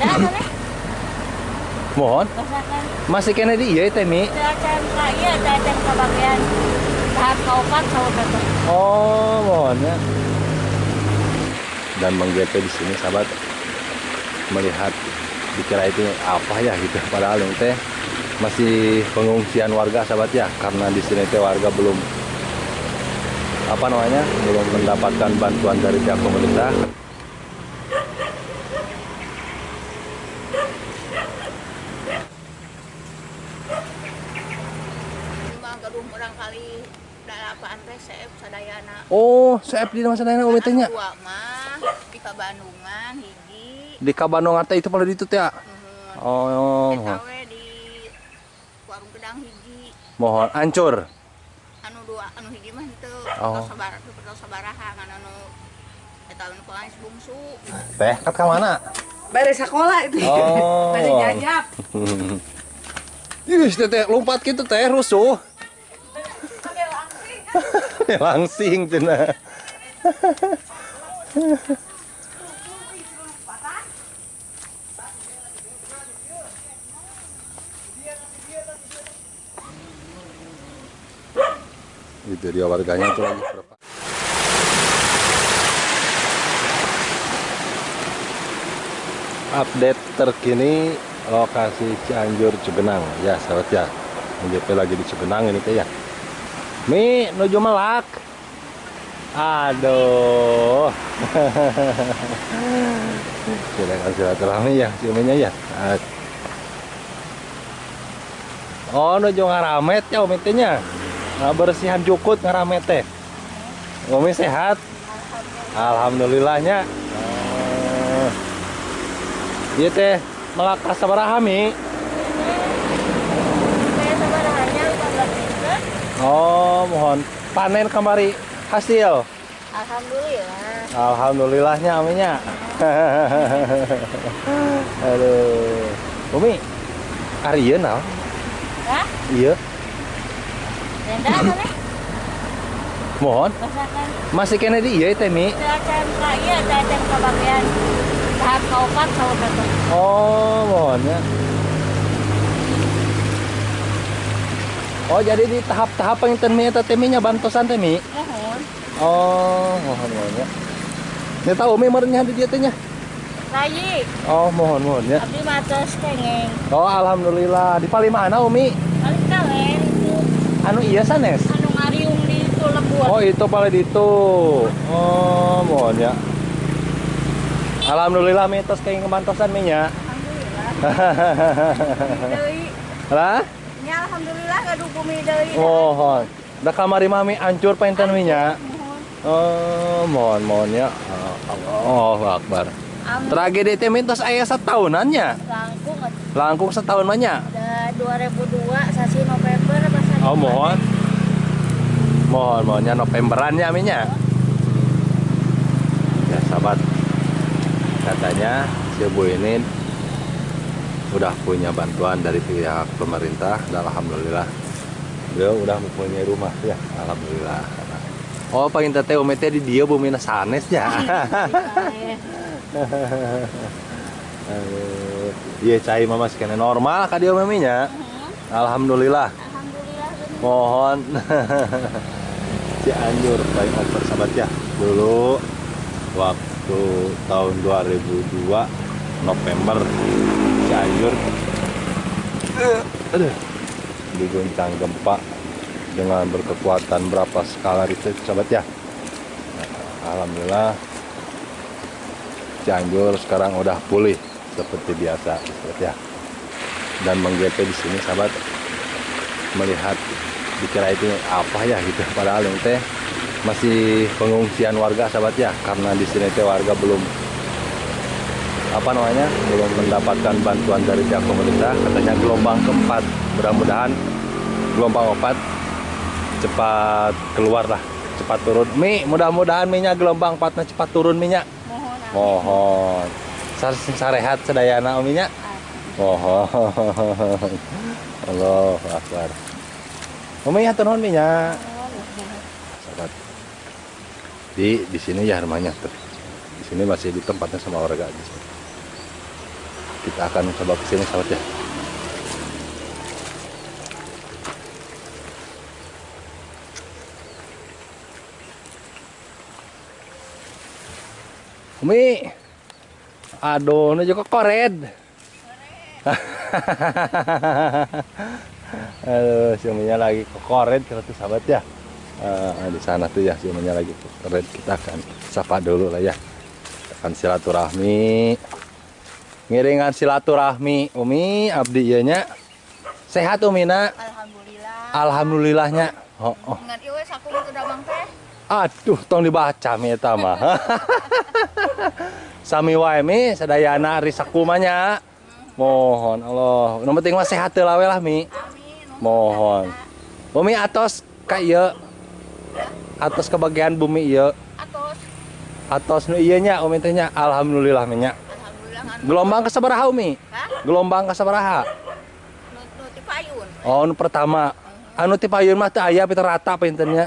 Tenda teh. Mohon. Masih kena di ieu teh Mi. Teu acan ka ieu, teu acan ka bagian tahap kaopat saur teh. Oh, mohonnya. Dan Bang GP di sini sahabat melihat dikira itu apa ya gitu, padahal ini teh masih pengungsian warga sahabat ya, karena di sini teh warga belum apa namanya, belum mendapatkan bantuan dari pihak pemerintah. Oh, seep di masa sadayana umi teh nya. Dua mah di Kabandungan hiji. Di Kabandungan teh itu pada ditu teh ya? Oh, eta we di warung gedang hiji. Mohon hancur. Anu dua, anu hiji mah henteu. Oh. Tos sabaraha ngan anu eta anu paling bungsu. Teh, kat ka mana? Bare sekolah itu. Oh. Bare jajap. Ih, teh lompat gitu teh rusuh. Langsing cenah. Itu dia warganya itu lagi berapa. Update terkini lokasi Cianjur Cugenang ya sahabat ya. MJP lagi di Cugenang ini teh ya. Mi nuju melak. Aduh. Silakan silaturahmi ya, si Uminya ya. Oh, nuju ngaramet ya Umi teh nya. Bersihan jukut ngaramet teh. Umi sehat? Alhamdulillahnya. Ieu teh melak sabaraha Mi? Oh, mohon panen kamari hasil. Alhamdulillah. Alhamdulillahnya Uminya. Aduh. Umi, ari ieu naon? Hah? Iya. Tenda teh. Mohon. Masih kena di ieu teh Mi. Teu acan ka ieu, teu acan ka bagian tahap kaopat saur teh. Oh, mohonnya. Oh, jadi di tahap-tahap panginten Mi eta teh Mi nya bantosan teh Mi. Mohon. Oh, mohon mohon ya. Nya tahu Umi meureun nya di dieu teh nya. Rayi. Oh, mohon mohon ya. Abdi mah tos kengeng. Oh, alhamdulillah. Di palih mana Umi? Palih kaler itu. Anu iya sanes? Anu ngariung di itu lembur. Oh, itu palih ditu. Oh, mohon ya. Alhamdulillah Mi tos kengeng bantosan Mi nya. Alhamdulillah. Lah? Ya, alhamdulillah gaduh bumi deui. Mohon. Da kamari mami hancur painten mi nya. Oh, mohon mohon ya. Allahu akbar. Tragedi teh mi tos aya satahunan nya. Langkung. Langkung setahun mah nya. Da 2002 sasi November pas. Oh, mohon. Mohon mohonnya Novemberan nya mi nya. Ya, sahabat. Katanya si ibu ini udah punya bantuan dari pihak pemerintah dan alhamdulillah beliau udah mempunyai rumah ya, alhamdulillah. Oh, paling teh Umi teh di dieu bumi sanes nya. Iya cai mama sekene normal ka dieu mami nya. Alhamdulillah. Alhamdulillah. Mohon. Cianjur flyover sahabat ya. Dulu waktu tahun 2002 November Cianjur diguncang gempa dengan berkekuatan berapa skala Richter sahabat ya. Nah, alhamdulillah Cianjur sekarang udah pulih seperti biasa sahabat ya. Dan Bang GP di sini sahabat melihat dikira itu apa ya gitu, padahal ini teh masih pengungsian warga sahabat ya, karena di sini teh warga belum apa namanya, belum mendapatkan bantuan dari pihak pemerintah. Katanya gelombang keempat, mudah-mudahan gelombang 4 cepat keluar lah, cepat turun Mi, mudah-mudahan minyak gelombang 4-nya cepat turun minyak. Mohon. Sarehat sedayana Uminya. Mohon. Allahu akbar. Umi ya nuhun minyak. Sahabat. Di sini ya rumahnya tuh. Di sini masih di tempatnya sama warga di sini. Kita akan coba ke sini sahabat ya. Umi, aduh, ini juga kored. Aduh, si Uminya lagi kored kalau tuh sahabat ya. Di sana tuh ya si Uminya lagi kored. Kita akan sapa dulu lah ya. Kita akan silaturahmi. Ngiringan silaturahmi Umi, abdi ieu nya. Sehat Umina? Alhamdulillah. Alhamdulillahnya. Oh, oh. Ngan ieu saku teu damang teh. Aduh, tong dibaca mi eta mah. Sami wae mi sadayana ari sakumanya. Mohon Allah. Nu penting mah sehat teu lawe lah mi. Amin. Mohon. Umi atos ka ieu. Atos kebagian bumi ieu. Atos. Atos nu ieu nya Umi teh nya. Alhamdulillah mi nya. Alhamdulillah. Gelombang ka sabaraha Umi? Hah? Gelombang ka sabaraha? Nu ti payun. Oh, nu pertama. Anu ti payun mah teu aya pita rata pinten nya.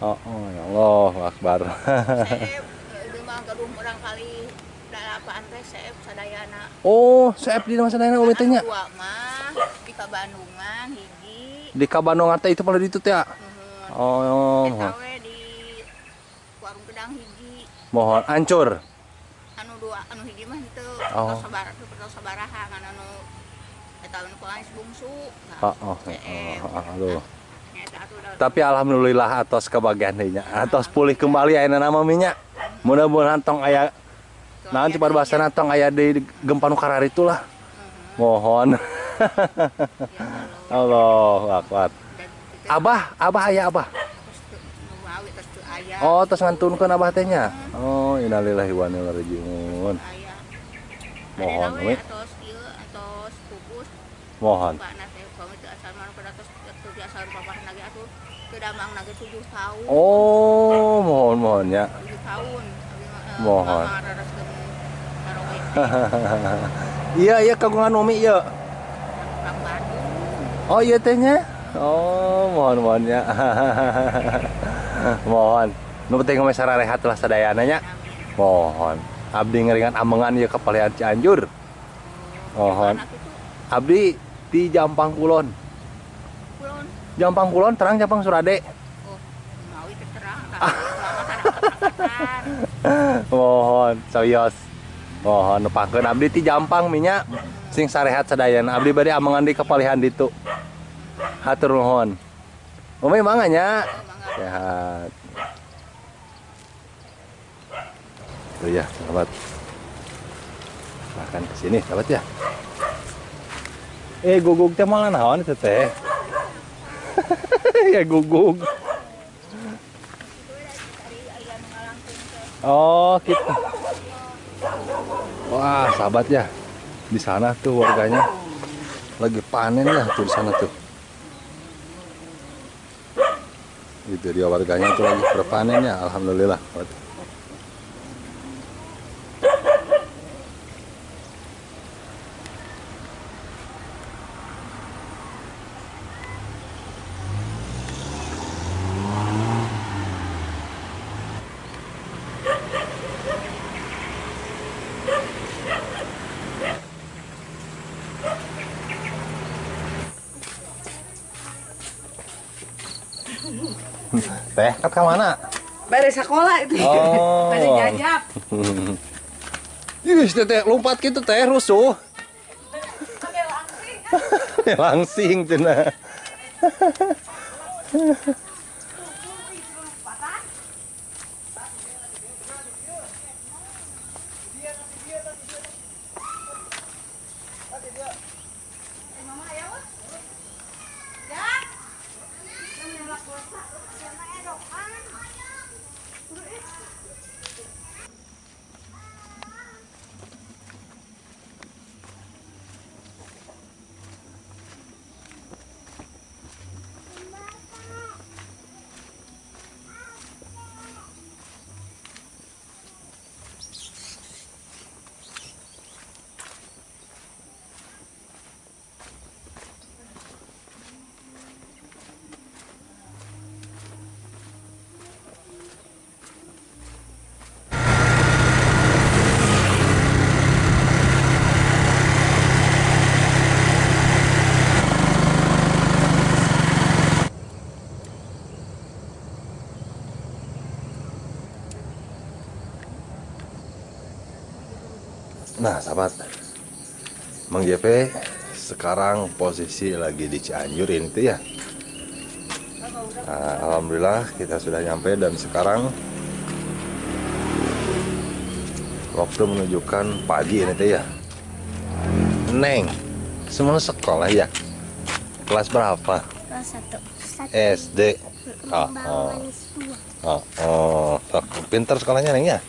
Oh, oh, ya Allah akbar. Seep ieu mah gaduh murang kali dalapan teh seep sadayana. Oh, seep di sadayana Umi teh nya. Dua mah di Kabandungan hiji. Di Kabandungan teh itu pada ditu teh ya? Oh, eta we di Warung Gedang hiji. Mohon ancur. Anu dua anu hiji mah henteu. Oh. Tos sabaraha ngan anu eta anu paling bungsu. Oh, oh, oh, aduh. Tapi alhamdulillah atos kebagian nya, atos pulih kembali ayeuna nama minya. Mudah-mudahan tong aya naon cepat bahasana tong aya di gempa nu kararitu lah. Mohon. Allahu akbar. Abah, abah aya abah. Oh, tos ngantunkeun abah teh nya. Oh, innalillahi wa inna ilaihi rajiun. Mohon we. Mohon. Oh, mohon mohon ya. Mohon. Iya iya kagungan Umi iya. Oh iya tehnya. Oh, mohon mohon ya. Mohon. Nu penting mah sararehat lah sadayana nya. Mohon. Abdi ngeringan amengan ieu ka Palihan Cianjur. Mohon. Abdi di Jampang Kulon. Jampang Kulon terang Jampang Surade. Oh, mawi terang. Mohon serius. Mohon nepakeun abdi ti Jampang minya sing sarehat sadayana. Abdi bade amengan di kapalihan ditu. Hatur nuhun. Umi mangga nya. Sehat. Tuh ya, sahabat. Makan ke sini, sahabat ya. Gugug teh malah naon itu teh? Ya gugug. Oh, kita. Wah, sahabat ya. Di sana tuh warganya lagi panen ya tuh di sana tuh. Itu dia warganya tuh lagi berpanen ya, alhamdulillah. Teh, kat ke mana? Bari sekolah itu. Oh. Bari jajap. Ih, teh lompat gitu teh rusuh. Langsing cenah. Nah sahabat, Mang JP sekarang posisi lagi di Cianjur ini tuh ya. Nah, alhamdulillah kita sudah nyampe dan sekarang waktu menunjukkan pagi ini tuh ya. Neng, semua sekolah ya? Kelas berapa? Kelas 1. SD. Oh, oh. Oh, oh. Pintar sekolahnya, Neng ya?